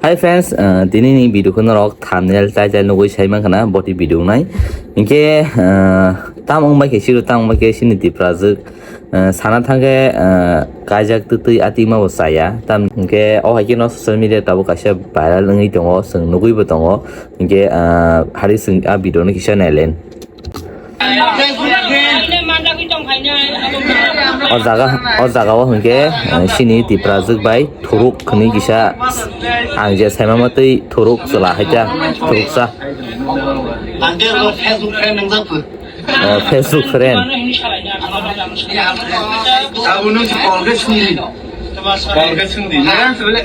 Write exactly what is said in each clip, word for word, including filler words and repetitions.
Hi friends, uh, tini ni video kheno rok thumbnail title nugui sai mankha na boti video nai. Hinkhe, uh, tam wngbai khe siro tam wngbai khe sini Tiprajwk, uh, sana thangkhe, uh, kaijak twtwi ati ma bo chaya. Tam hinkhe o hai kheno social media tabuk kaisa viral wngwi tongo, chwng nugui bo tongo. Hinkhe, uh, hari chwng a video no kisa nailen. O jaga, o jaga o hinkhe, eh, sini Tiprajwk bai thuruk hwnwi kisa ang je saima matwi thuruk chwla haikha thuruksa. Ang khe Facebook friend nang jak phu. Eh, Facebook friend. Abo nung si call khe sungdi. Call khe sungdi.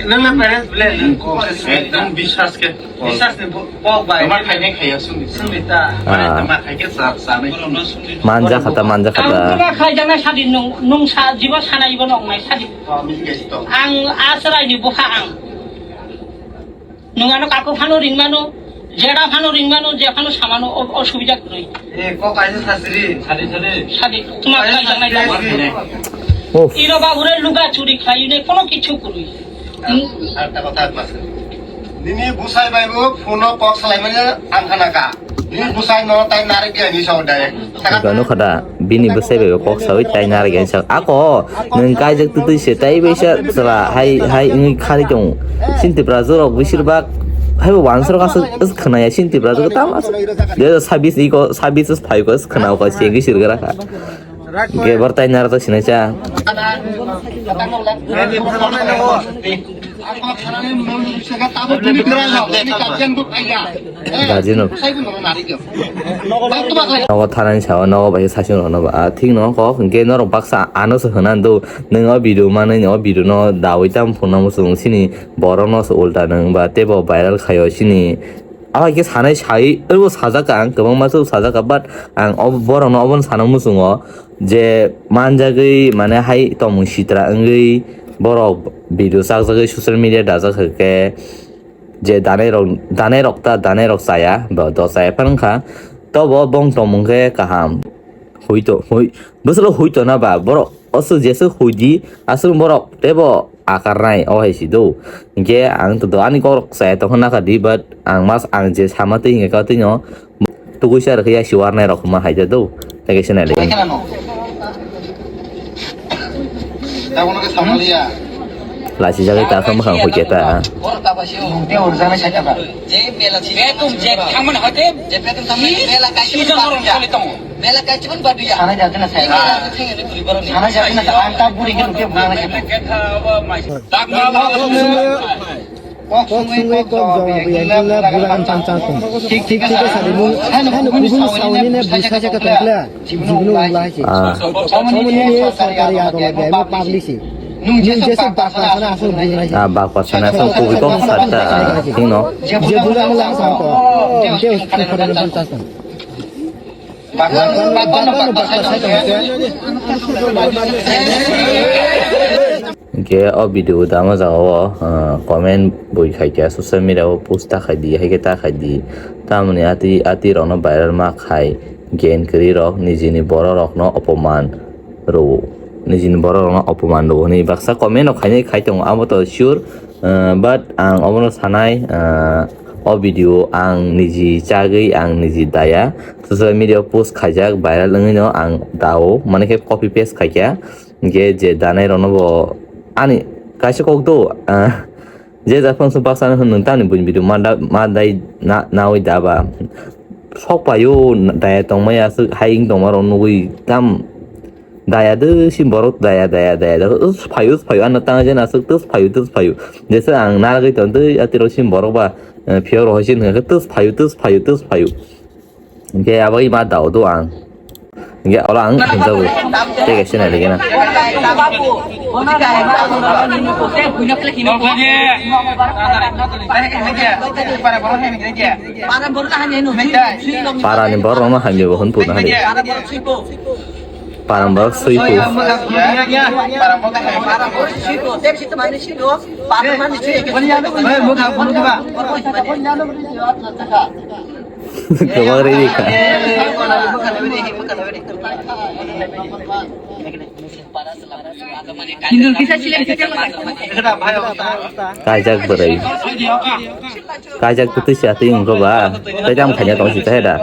Nang na parents bele nung call khe sungdi. Ekdom biswas khe. Biswas ni bo-, bo bai. Tama khainai khaiya sungdi. Sungdi ta. Ah. Tama khai khe sa, sa nai sungdi. Manja khata, manja khata. Ang tama khai jana sadi nung, nung sa, jibo sana ibo nong nai sadi. Oh, misi gaisi to. Ang asrai ni bukha ang. Nung ano kaku phano ringmano, jeda phano ringmano, je phano samano o-, osubida kwrwi. Eh, kok kaisa sasri. Sadi, sadi. Sadi, tuma kaisa kai jangnai sasri. Uff. Iro ba hure luga churi khlai ne kono kichu kwrwi. Hmm? Ar ta kotha mas. Nini busai bai bo phone o kok salai manya ang khana ka. Nini busai no tai narik ya ni so direct. Gano khada. Bini bwsai bai kok sawi tai narwk yang sak. Ako, nwng kaijak twtwi se tai bai sa chwla hai, hai wngwi khari tongo. Sini Tiprajwk rok bisir bak hai bo wansrok aswk khwnaya sini Tiprajwk tam aswk. De sabis iko, sabis phai ko khwnao ko se gisir gra kha. Ge bar tai narwk sinai cha. Guardian rok. Nogo thanani sao nogo bai sasing rok no ba. Ah, thik no kok hinkhe norok baksa ano se hwnani do. Nwng o video manwi o video no dawi tam phunuknai muchung sini borok no se ulta nwng ba teibo viral khaio sini. Abo hai khe sanai sai, obo sajak ang, kwbangma se sajak, but ang o borok no obono sana muchungo je manjagwi mane hai tongmung sitra wngwi borok video chakjagwi social media dajak khe je danai rok, danai rok ta, danai rok chaya, bo do chaya phano wngkha. Tobo bong tongmung khe kaham. Hui to, hui, bwswk hui to na ba, borok aswk jeswk hui di, aswk borok teibo akar nai, o hai si do. Hinkhe ang to do ani kok rok chaya tongkha na kha di, but ang mas ang je sama twi hinkhe ka twi no. Tugui sa rwkhe ya si warnai rok ma hai da do. Tei kaisa nai lai. Lachi jagwi ta kha mwkhang hoi khe ta. Kok sungwi kok jawab ya, nini na bura kan chang chang tong. Thik, thik, thik, sadi mung, hano kubun sawi nini busa se ka tong kla, jibunu wala hai se. Ah. Omo nini sarkari ago la, public se. Nung jesa bak pasana asal bura hai se. Ah, bak pasana asal kubi kok sarta, ah, thik no. Je bura mala asal to. Je khore kan chang tong. Hinkhe o video dama jagao, ah, comment bui khai khe social media o post ta khai di, hai khe ta khai di. Tamoni ati, ati rokno viral ma khai, gen kwrwi rok nijini borok rokno opoman rwo, nijini borok rokno opoman rwo hwnwi baksa comment rok khainai khai tongo, abo to sure. Ah, but ang obono sanai, ah, o video ang niji chagwi, ang niji daya. Social media post khaijak, viral wngwi no ang dao, mane khe copy paste khaikha. Hinkhe je danai rokno bo ani kaisa kok do, ah, je jak phang se baksa no hwn nwng tamni buini video ma da, ma dai na, nawi da ba. Sok paio, daya tongmaya aswk hai wng tongma rok nugwi tam. Daya de si borok daya, daya, daya, daya. Us phaio, us phaio, ano tang jena aswk tus phaio, tus phaio. Jesa ang naragwi tong twi atirok si borok ba, eh, phiyok rok si hwnka khe tus phaio, tus phaio, tus phaio. Hinkhe abo ma dao do ang. Hinkhe olo ang hwnjago. Tei kaisa nai lagi na. Para ni borok no hamya bo hwn puna hadi. Parang borok swi phu. Kwbang rwi kha. Kaijak bwrwi. Kaijak bwtwi se atwi wngkha ba. Tei tamo khaina tong si tei da.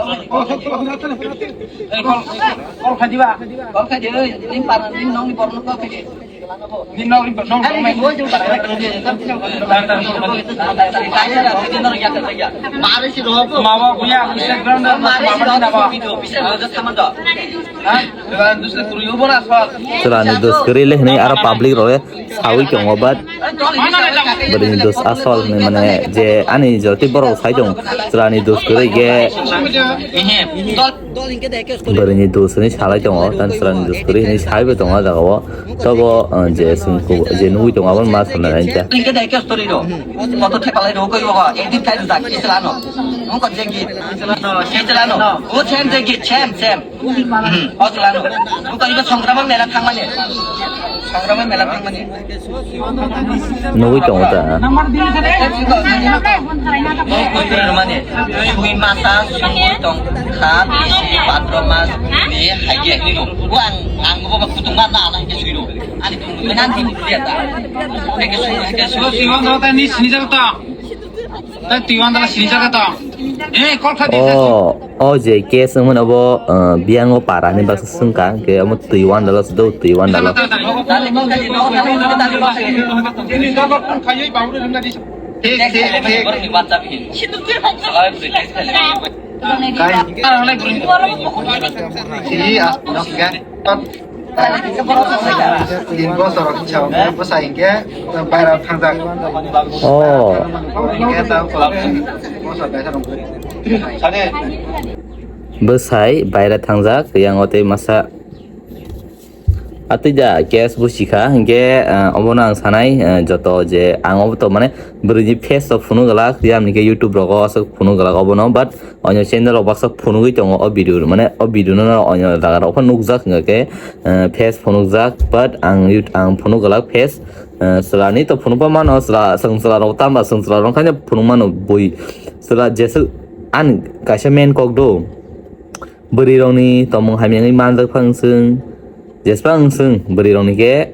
Chwlani dos kwrwi le hwnwi aro public rok le sawi tongo, but bwrwini dos asol hinwi mane je ani jotoi borok sai tongo chwlani dos kwrwi ge. Bwrwini dos hinwi salai tongo, tei chwlani dos kwrwi hinwi saibo tongo o jaga o. Tobo, uh, je chwng ku-, je nugwi tongo, aboni ma salnai nai ta. Koto thepalai rw koi bo, edit khai rwjak, Islano. Nung ko jegi, Islano. O chem jegi, chem, chem. Hmm, o Islano. Nung ko ibo Songrama mela thangmani. Songrama mela thangmani. Nugwi tongo ta. O koi rwmani. Sui masa, sui tong kha, bisi, patro mas, ni hai ge, ni no. Wa ang, ang bo ba kutung ma na, na ke sui no. Ani kutung ma na, ni kutung ya ta. Ke sui, ke sui. Iwan dala ni sini jaga ta. Twi wandala sini jaga tong. Eh, kol kha di. O, o je case wngmani obo, uh, Biyango para ni baksa swngkha, hwnkhe omo twi wandala se do, twi wandala. Thik, thik, thik. Kai. Si, as, nok, ga. Tin bosor hinsa hwnkhe bwsai hwnkhe baira thangjak. Oh. Hwnkhe ta bosor kaisa rwngkhe. Bwsai baira thangjak, yang o tei masa. Atwi da case bo sikha, hwnkhe, ah, obono ang sanai, ah, joto je ang obo to mane bwrwini face to phunuk glak, yamni khe YouTube rogo aswk phunuk glak obono, but Oino channel rok baksa phunugwi tongo o video, mane o video no oino jaga rok pha nukjak hwnga khe, eh, face phunukjak, but ang yut-, ang phunuk glak face, eh, chwla ni to phunukma mano, chwla, chwng chwla rok tamba chwng chwla rok khaino phunuk mano bui chwla jeswk ani kaisa main kok do. Bwrwi rok ni tongmung hamya wngwi manjak phang chwng. Jespa wngswng bwrwi rokni khe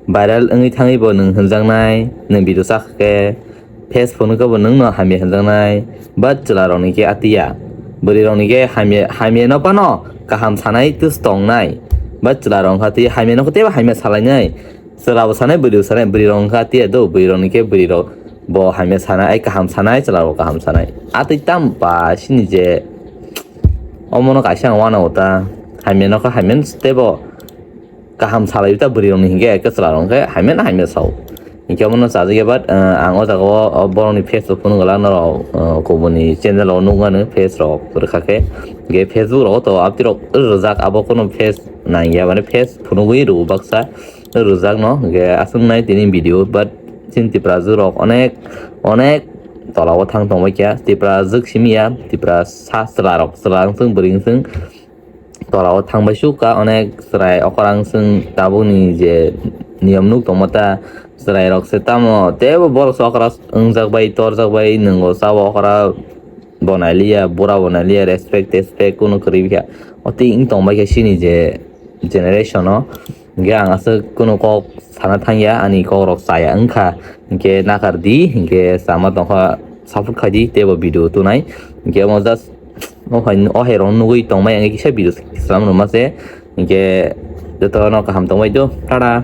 viral wngwi thangwi bo nwng hwnjaknai, nwng video chakha khe face phunukhe bo nwngno hamya hwnjaknai, but chwla rokni khe atiya. Bwrwi rokni khe hamya, hamya no phano kaham sanai twis tongnai, but chwla rok wngkha twi hamya no khe teibo hamya salainai. Chwla bo sanai, bwrwi bo sanai, bwrwi rok wngkha atiya do, bwrwi rokni khe bwrwi rok bo hamya sanai, ai kaham sanai, chwla rok kaham sanai. Atwi tam ba sini je omono kaisa ang uanao ta hamya no khe hamya teibo kaham salai ta bwrwi rokni hinkhe eke chwla rok khe hamya na hamya sao. Hinkhe omono chajak ya, but, uh, ang o jaga o, o borokni face rok phunuk glak norok, uh, kubuni channel o nukmani face rok rwkha khe. Hinkhe Facebook rogo to abtwi rok rwjak abo kono face nangya, mane face phunugwi rwo baksa rwjak no. Hinkhe aswk nai tini video, but chini Tiprajwk rok onek onek tola o thang tongbai kha. Tiprajwk simi ya, Tipra sa chwla rok, chwla wngswng bwrwi wngswng. Tola o thangbai sukha onek chwrai, okora wngswng tabukni je niyom nuk tongma ta chwrai rok se tamo teibo borok se okora wngjak bai torjak bai nwngo, sabo okora bo nailiya, bura bo nailiya, respect tespect kunu kwrwi kha. O twi wng tongbai kha chini je generation o. Hinkhe ang aswk kunu kok sana thangya, ani kok rok chaya wngkha, hinkhe nakar di, hinkhe chama tongkha support khai di, teibo video tunai. Hinkhe omo just o hai, o hai rok nugwi tongmai, ang kisa video slam rwma se. Hinkhe jotono kaham tongbai do, tata.